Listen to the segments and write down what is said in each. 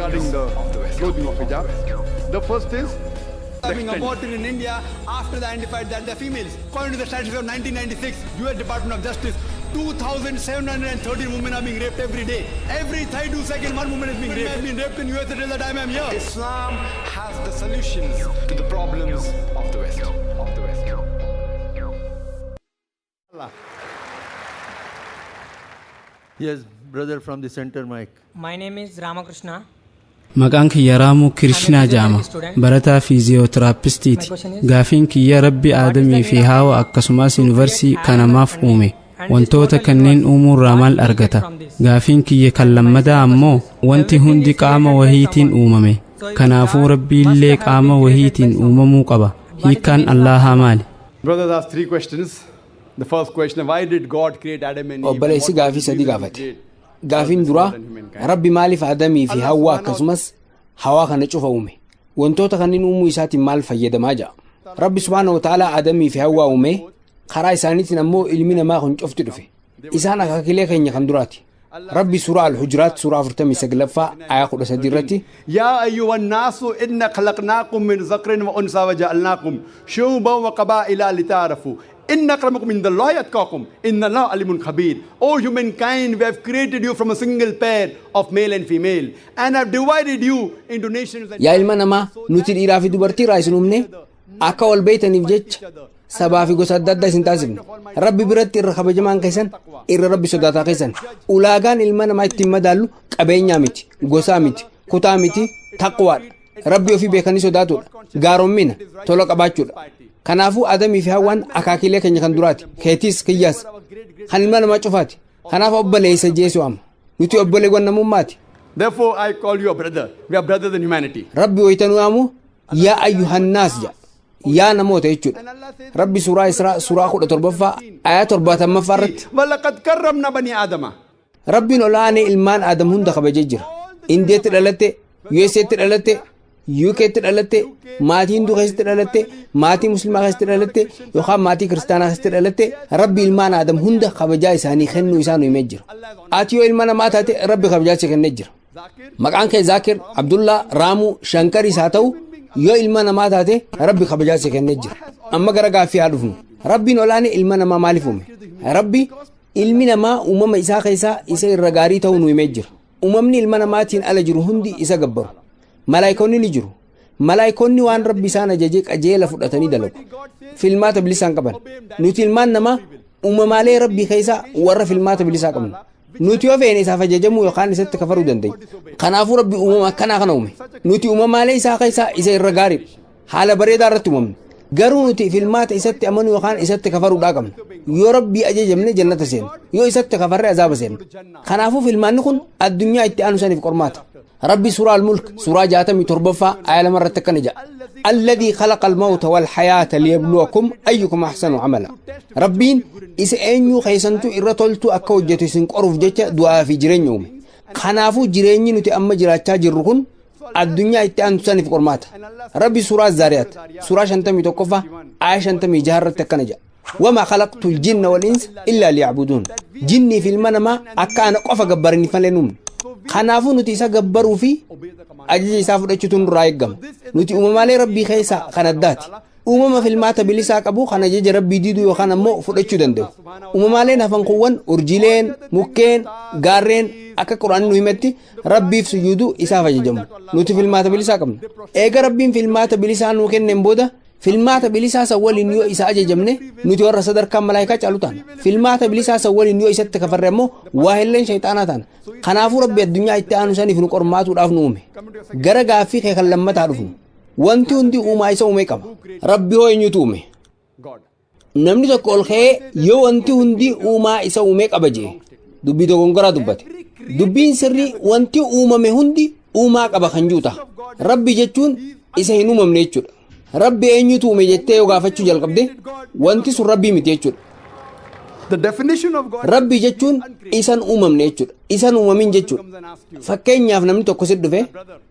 Regarding the clothing of hijab, the first is Being aborted in India after they identified that they're females. According to the statistics of 1996, US Department of Justice, 2,713 women are being raped every day. Every 32 seconds, one woman is being raped. I've been raped in US until the time I'm here. Islam has the solutions to the problems of the West. Of the West. Yes, brother from the center mic. My name is Ramakrishna. Maqaan kiyya Raamuu Kirishnaa jedhama. Barataa fiiziyootiraapistiiti. Gaafiin kiyya, Rabbi Aadamii fi Haawa akkasumas yuunivarsii kanamaaf uume. Wantoota kanneen uumuurraa maal argata? Gaafiin kiyya kan lammadaa ammoo, wanti hundi qaama wahiitiin uumame. Kanaafuu Rabbi illee qaama wahiitiin uumamuu qaba. Hiikkaan Allaahaa maali? Brothers asked three questions. The first question, why did God create Adam and Eve? Obboleessi gaafii sadii gaafate. Gaafiin duraa, Rabbi maaliif Adamii fi Hawwaa akkasumas hawaa kana cufa uume? Wantoota kanneen uumuu isaatiin maal fayyadamaa ja'a? Rabbi subhaana wa ta'aalaa Adamii fi Hawwaa uume. Karaa isaaniitiin ammoo ilmi namaa kun cufti dhufe. Isaan akaakilee keenya kan duraati. Rabbi Suuraa Al-Hujuraat suuraa 49ffaa ayaa 13 irratti: يا أيها الناس إنا خلقناكم من ذكر وأنثى وجعلناكم شعوبا وقبائل لتعارفوا إن أكرمكم عند الله أتقاكم إن الله عليم خبير. O humankind, we have created you from a single pair of male and female and have divided you into nations and Yaa ilma namaa, nuti dhiiraa fi dubartii irraa isin uumne. Akka wal beeytaniif jecha sabaa fi gosa adda addaa isin taasifne. Rabbi biratti irra kabajamaan keessan irra Rabbi sodaataa keessan. Ulaagaan ilma namaa ittiin madaallu qabeenyaa miti, gosaa miti, kutaa miti, taqwaadha. Rabbi ofii beekanii sodaatudha, gaaroommina tola qabaachuudha. Kanaafuu Adamii fi Hawwaan akaakilee keenya kan duraati, keetiis kiyyaas, kan ilma namaa cufaati. Kanaaf obboleessa jeesu ama nuti obboleewwan namummaati. Therefore, I call you a brother. We are brothers in humanity. Rabbi waytanuu yaamu "يا أيها الناس" jedha, yaa namoota jechuudha. Rabbi Suuraa Israa suuraa 17ffaa ayaa 70ffaa irratti: ولقد كرمنا بني آدم. Rabbiin olaanee ilmaan Aadam hunda kabajee jira. Indiyaatti dhalatte, USAtti dhalatte, UKtti dhalatte, maatii Hinduu keessatti dhalatte, maatii Muslimaa keessatti dhalatte yookaan maatii Kiristaanaa keessatti dhalatte, Rabbi ilmaan Aadam hunda kabajaa isaanii kennuu isaa nu himee jira. Ati yoo ilma namaa taate, Rabbi kabajaa si kennee jira. Maqaan kee Zaakir, Abdullaa, Raamuu, Shankaris haa ta'u, yoo ilma namaa taate Rabbi kabajaa si kennee jira. Amma gara gaaffii haa dhufnu. Rabbiin olaanee ilma namaa maaliif uume? Rabbi ilmi namaa uumama isaa keessaa isa irra gaarii ta'uu nu himee jira. Uumamni ilma namaatiin ala jiru hundi isa gabbaru. Malaayikoonni ni jiru. Malaayikoonni waan Rabbi isaan ajajee qajeela fudhatanii dalagu. Filmaata bilisaan qaban. Nuti ilmaan namaa uumamaalee Rabbii keessaa warra filmaata bilisaa qabnu. Nuti yoo feene isaaf ajajamuu yookaan isatti kafaruu dandeenya. Kanaafuu Rabbi uumama akkanaa kana uume. Nuti uumamaalee isaa keessaa isa irra gaariidha. Haala bareedaa irratti uumamne. Garuu nuti filmaata isatti amanuu yookaan isatti kafaruudhaa qabna. Yoo Rabbii ajajamne jannata seena. Yoo isatti kafarre azaaba seena. Kanaafuu filmaanni kun addunyaa itti aanu saniif qormaata. Rabbi Suuraa Al-Mulk suuraa 67ffaa aaya 2 irratti akkana jedha: الذي خلق الموت والحياة ليبلوكم أيكم أحسن عملا. Rabbiin isa eenyuu keessantu irra toltu akka hojjetu isin qoruuf jecha du'aa fi jireenya uume. Kanaafuu jireenyi nuti amma jiraachaa jirru kun addunyaa itti aantu saniif qormaata. Rabbi Suuraa Zaariyaat suuraa 51ffaa aaya 56 irratti akkana jedha: وما خلقت الجن والإنس إلا ليعبدون. Jinnii fi ilma namaa akka ana qofa gabbaraniif malee hin uumne. Kanaafuu nuti isa gabbaruu fi ajaja isaa fudhachuutu nurraa eeggama. Nuti uumamaalee Rabbii keessaa kan addaati. Uumama filmaata bilisaa qabu kan ajaja Rabbii diduu yookaan ammoo fudhachuu danda'u. Uumamaaleen hafan kuuwwan, urjiileen, mukkeen, gaarreen, akka Quraanni nu himetti Rabbiif sujuuduu, isaaf ajajamu. Nuti filmaata bilisaa qabna. Eega Rabbiin filmaata bilisaa nuu kenneen booda, filmaata bilisaa san waliin yoo isa ajajamne, nuti warra sadarkaan malaayikaa caalu taana. Filmaata bilisaa san waliin yoo isatti kafarre ammoo waa illeen shayxaanaa taana. Kanaafuu Rabbi addunyaa itti aanu saniif nu qormaatuudhaaf nu uume. Gara gaaffii kee kan lammataa dhufnu. Wanti hundi uumaa isa uume qaba. Rabbi hoo eenyutu uume? Namni tokko ol ka'ee yoo wanti hundi uumaa isa uume qaba jee, dubbii dogongoraa dubbate. Dubbiin sirrii wanti uumame hundi uumaa qaba kan jiru ta'a. Rabbi jechuun isa hin uumamne jechuudha. Rabbi eenyutu uume jettee yoo gaafachuu jalqabde, wanti sun Rabbii miti jechuudha. The definition of God. Rabbi jechuun isan uumamne jechuudha. Isan uumamin jechuudha. Fakkeenyaaf, namni tokko si dhufe,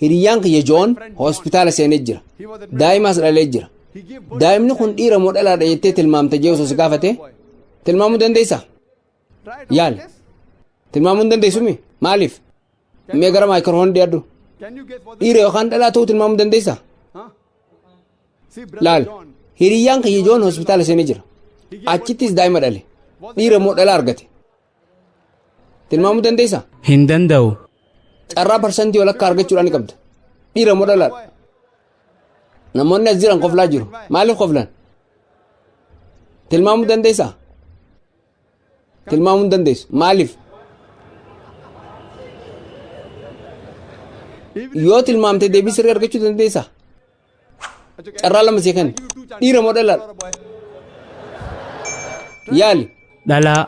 "Hiriyyaan kiyya Joon hospitaala seenee jira. Daa'imaas dhalee jira. Daa'imni kun dhiira moo dhalaadha jettee tilmaamte?" jee osoo si gaafate, tilmaamuu dandeessaa? Yaali. Tilmaamuu hin dandeessumi? Maaliif? Mee gara maayikiroofoon dhiyaadhu. Dhiira yookaan dhalaa ta'uu tilmaamuu dandeessaa? Laal, hiriyyaan kiyya Joon hospitaala seenee jira. Achittis daa'ima dhale. Dhiira moo dhalaa argate? Tilmaamuu dandeessaa? Hin danda'u. Carraa parsantii walakkaa argachuudhaan ni qabda. Dhiira moo dhalaadha? Namoonni as jiran koflaa jiru. Maaliif koflan? Tilmaamuu dandeessaa? Tilmaamuu hin dandeessu. Maaliif? Yoo tilmaamte deebii sirrii argachuu dandeessaa? Carraa lama sii kenna. Dhiira moo dhalaadha? Yaali. Dhalaa.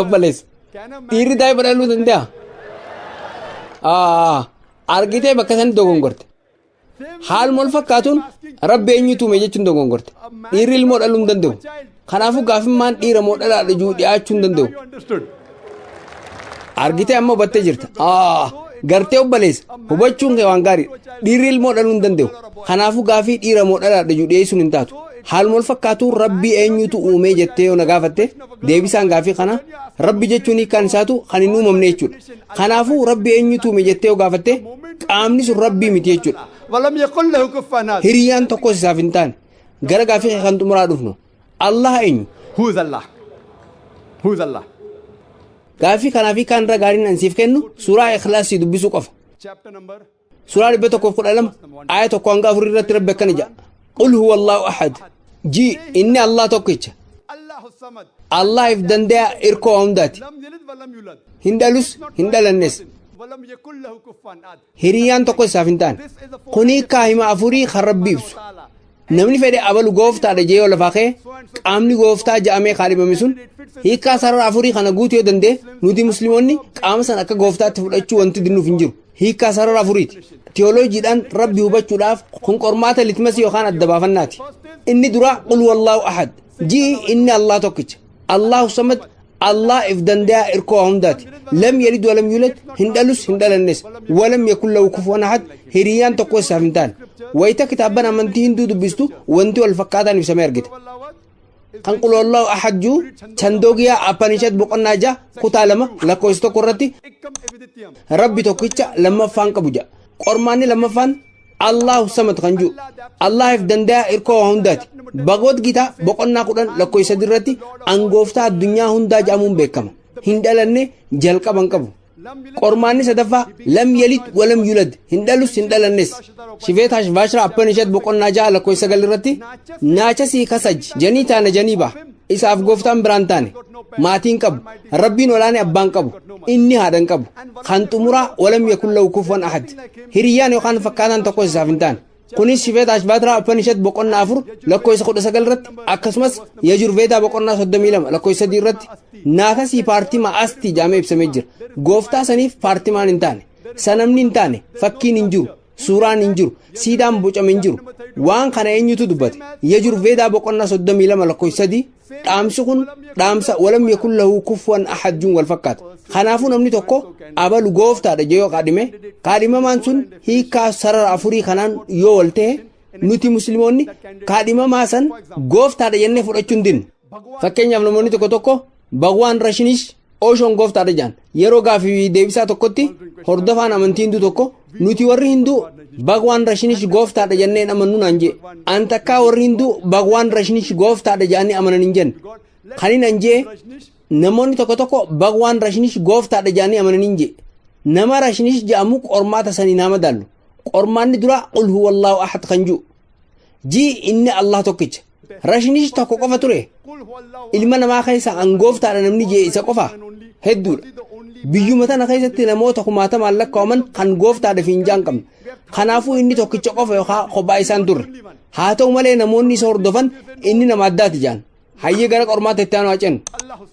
Obboleessa. Dhiirri daa'ima dhaluu danda'a? Argitee bakka sani dogongorte. Haaluma wal fakkaatuun Rabbi eenyutu uume jechuun dogongorte. Dhiirri ilmoo dhaluu hin danda'u. Kanaafuu gaafimmaan dhiira moo dhalaadha jiru dhiyaachuu hin danda'u. Argitee amma hubattee jirta. Gartee obboleessa hubachuun kee waan gaariidha. Dhiirri ilmoo dhaluu hin danda'u. Kanaafuu gaafii dhiira moo dhalaadha jiru dhiyeessuun hin taatu. Haaluma wal fakkaatuun Rabbi eenyutu uume jettee yoo na gaafatte deebisaan gaafii kana Rabbi jechuun hiikkaan isaatu kan hin uumamne jechuudha. Kanaafuu Rabbi eenyutu uume jettee yoo gaafatte qaamni sun Rabbii miti jechuudha. ولم يقل له كفوا أحد. Hiriyyaan tokkos isaaf hin taane. Gara gaafii kan xumuraa dhufnu. Allah eenyu? Who is Allah? Who is Allah? Gaafii kanaa fi kaan irra gaariin an siif kennu suuraa Ikhlaasii dubbisuu qofa. Chapter number Suuraa 112 aaya 1-4 irratti Rabbi akkana jedha. Qul huwa Allahu ahad. Ji inni Allah tokkicha. Allahu samad. Allah if danda'a irkoo hundaati. Lam yalid wa lam yulad. Hin dhalus hin dhalannes. Wa lam yakul lahu kufuwan ahad. Hiriyyaan tokko isaaf hin taane. Kuni kaahima afurii kan Rabbi ibsu. Namni fedhe abalu gooftaadha jee yoo lafaa ka'e qaamni gooftaa ja'amee kaadhimame sun hiikkaa sarara afurii kana guutuu yoo danda'e nuti musliimoonni qaama sana akka gooftaatti fudhachuu wanti dinnuuf hin jiru. Hiikkaa sarara afuriiti. Teolojiidhaan Rabbi hubachuudhaaf kun qormaata litmasii yookaan adda baafannaati. Inni dura qul wallaahu ahad. Ji'i inni Allah tokkicha. Allahu samad. Allah if danda'a irkoo hundaati. Lam yalid walam yulad hin dhalus hin dhalannes. Walam yakun lahu kufuwan ahad. Hiriyyaan tokko isaaf hin taane. Wayita kitaabban amantii hinduu dubbistu wanti wal fakkaataan ibsamee argita. Kan qul wallaahu ahad jiru Chandogyaa Upanishad boqonnaa 6 kutaa 2 lakkoofsa 1 irratti Rabbi tokkicha lammaffaan qabu jedha. Qormaanni lammaffaan Allahu samad kan jiru. Allah if danda'a irkoo hundaati. Bhagavad Gita boqonnaa 10 lakkoofsa 3 irratti angooftaa addunyaa hundaa jedhamuun beekama. Hin dhalanne jalqaba hin qabu. Qormaanni sadaffaa lam yalid walam yulad hin dhalus hin dhalannes. Shivetash Vashra Upanishad boqonnaa 6 lakkoofsa 9 irratti naachasii kasaj janii taana janii ba'a. Isaaf gooftaan biraan taane maatiin qabu Rabbiin olaane abbaan qabu inni haadhan qabu kan xumuraa walam yakun lahu kufuwan ahad. Hiriyyaan yookaan fakkaataan tokko isaaf hin taane. Kunis Shivetash Vashra Upanishad boqonnaa 4 lakkoofsa 19 irratti akkasumas Yajurveda boqonnaa 32 lakkoofsa 3 irratti naatasii paartimaa asti jedhamee ibsamee jira. Gooftaa saniif paartimaan hin taane, sanamni hin taane, fakkiin hin jiru, suuraan hin jiru, siidaan bocame hin jiru. Waan kana eenyutu dubbate? Yajurveda boqonnaa 32 lakkoofsa 3 dhaamsi kun dhaamsa walam yakun lahu kufuwan ahad juun wal fakkaata. Kanaafuu namni tokko abalu gooftaadha jee yoo kaadhime kaadhimamaan sun hiikkaa sarara afurii kanaan yoo wal ta'e nuti musliimoonni kaadhimamaa san gooftaadha jennee fudhachuu hin dinnu. Fakkeenyaaf namoonni tokko tokko Bhagwaan Rashinish Oshoon gooftaadha jedhan. Yeroo gaafii deebisaa tokkotti hordofaan amantii hinduu tokko nuti warri hinduu Bhagwaan Rashinish gooftaadha jennee amannu naan jee. An takkaa warri hinduu Bhagwaan Rashinish gooftaadha jedhanii amanan hin jenne. Kanin an jee namoonni tokko tokko Bhagwaan Rashinish gooftaadha jedhanii amanan hin jee. Nama Rashinish jedhamu qormaata sanii nama madaallu. Qormaanni dura qul huwallahu ahad kan jiru. Ji inni Allah tokkicha. Rashinish tokko qofa ture. Ilma namaa keessa an gooftaadha namni jee isa qofa hedduudha. Biyyuma tana keessatti namoota kumaatamaan lakkaa'aman kan gooftaadha fi hin jaan qabne. Kanaafuu inni tokkicha qofa yookaan kophaa isaan turre. Haa ta'u malee namoonni isa hordofan inni nama addaati jaan. Hayyee gara qormaata itti aanu haa ceenu.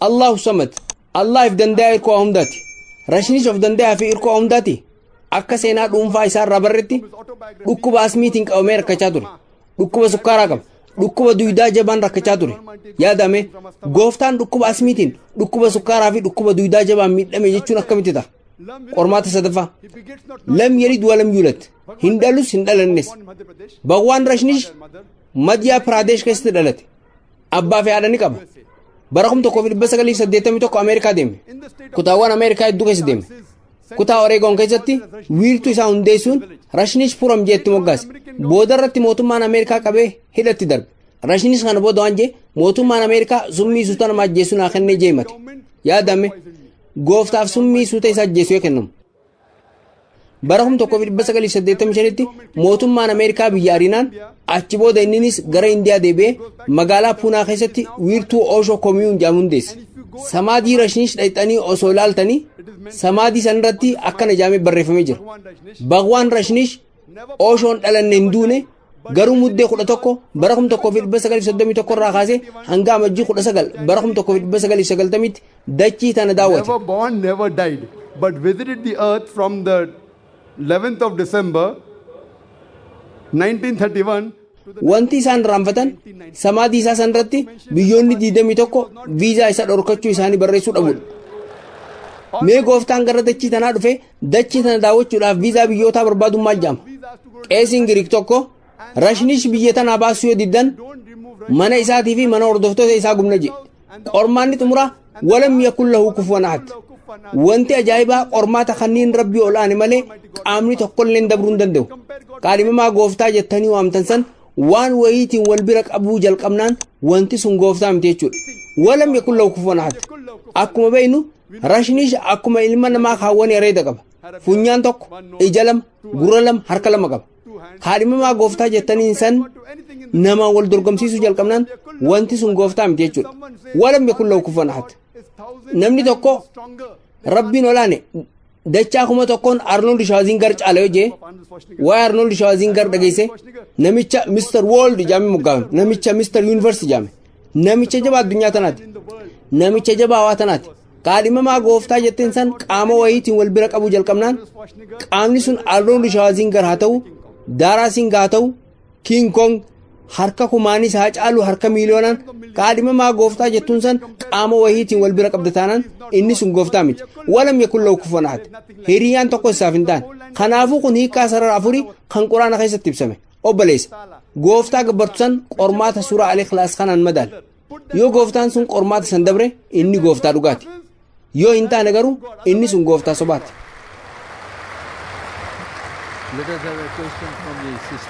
Allahu samad. Allah if danda'a irkoo hundaati. Rashinish of danda'a fi irkoo hundaati. Akka seenaa dhuunfaa isaa irraa barretti dhukkuba asmiitiin qabamee rakkachaa ture. Dhukkuba sukkaaraa qaba. Dhukkuba duydaa jabaan rakkachaa ture. Yaadame gooftaan dhukkuba asmiitiin dhukkuba sukkaaraa fi dhukkuba duydaa jabaan miidhame jechuun akkamitti ta'a? Qormaata sadaffaa. Lam yalid walam yulad. Hin dhalus hin dhalannes. Bhagwaan Rashinish Madhya Pradesh keessatti dhalate. Abbaa fi haadha ni qaba. Bara 1981 Ameerikaa deeme. Kutaawwan Ameerikaa hedduu keessa deeme. Kutaa Oreegoon keessatti wiirtuu isaa hundeessuun Rajneesh Puram jeetti moggaase. Booda irratti mootummaan Ameerikaa qabee hidhatti darbe. Rajneesh kana booda waan jee, mootummaan Ameerikaa summii suuta nama ajjeessu naa kennee jee himate. Yaadame, gooftaaf summii suuta isa ajjeessu yoo kennamu. Bara 1985tti mootummaan Ameerikaa biyya ariinaan achi booda inninis gara Indiyaa deebi'ee magaalaa Puunaa keessatti wiirtuu Osho Commune jedhamu hundeesse. Samaadii Rajneesh dhaqxanii osoo ilaaltanii, samaadii sanarratti akkana jedhamee barreeffamee jira. Bhagwaan Rajneesh Oshoon dhalanne hin duune, garuu Muddee 11 bara 1931 irraa kaasee hanga Amajjii 19 bara 1990tti dachii tana daawwate. Never born, never died, but visited the earth from the 11th of December 1931. Wanti isaan irraanfatan, samaadii isaa sanarratti biyyoonni 21 viizaa isa dhorkachuu isaanii barreessuu dhabudha. Mee gooftaan gara dachii tanaa dhufe dachii tana daawwachuudhaaf viizaa biyyootaa barbaadummaa maal jedhama? Qeesiin Giriik tokko Rajneesh biyya tanaa baasuu yoo diddan mana isaatii fi mana hordoftoota isaa gubna jedhe. Qormaanni xumuraa ولم يكن له كفوا أحد. Wanti ajaa'ibaa, qormaata kanneen Rabbii ol aane malee qaamni tokkollee dabruu hin danda'u. Kaadhimamaa gooftaa jettanii waamtan san waan wayiitiin wal bira qabuu jalqabnaan wanti sun gooftaa miti jechuudha. ولم يكن له كفوا أحد. Akkuma beeknu, Rajneesh akkuma ilma namaa kaawwan areeda qaba. Funyaan tokko, ija lama, gurra lama, harka lama qaba. Kaadhimamaa gooftaa jettaniin san namaan wal dorgomsiisuu jalqabnaan wanti sun gooftaa miti jechuudha. ولم يكن له كفوا أحد. Namni tokko Rabbiin olaane dachaa 1000n Arnold Schwarzenegger caala yoo jee, waa'ee Arnold Schwarzenegger dhageesse, namicha Mister World jaame moggaafame, namicha Mister Universe jaame, namicha jabaa addunyaa tanaati, namicha jabaa hawaa tanaati. Kaadhimamaa gooftaa jetteen san qaama wayiitiin wal bira qabuu jalqabnaan, qaamni sun Arnold Schwarzenegger haa ta'u, Daaraa Singh haa ta'u, King Kong, harka kumaanis haa caalu harka miiliyoonaan, kaadhimamaa gooftaa jettuun san qaama wayiitiin wal bira qabda taanaan inni sun gooftaa miti. ولم يكن له كفوا أحد. Hiriyaan tokko isaaf hin taane. Kanaafuu kun hiikaa sarara afurii kan Quraana keessatti ibsame. Obboleessa, gooftaa gabbartu san qormaata suuraa Al-Ikhlaas kanaan madaal. Yoo gooftaan sun qormaata san dabre, inni gooftaa dhugaati. Yoo hin taane garuu inni sun gooftaa sobaati. Let us have a question from the sister.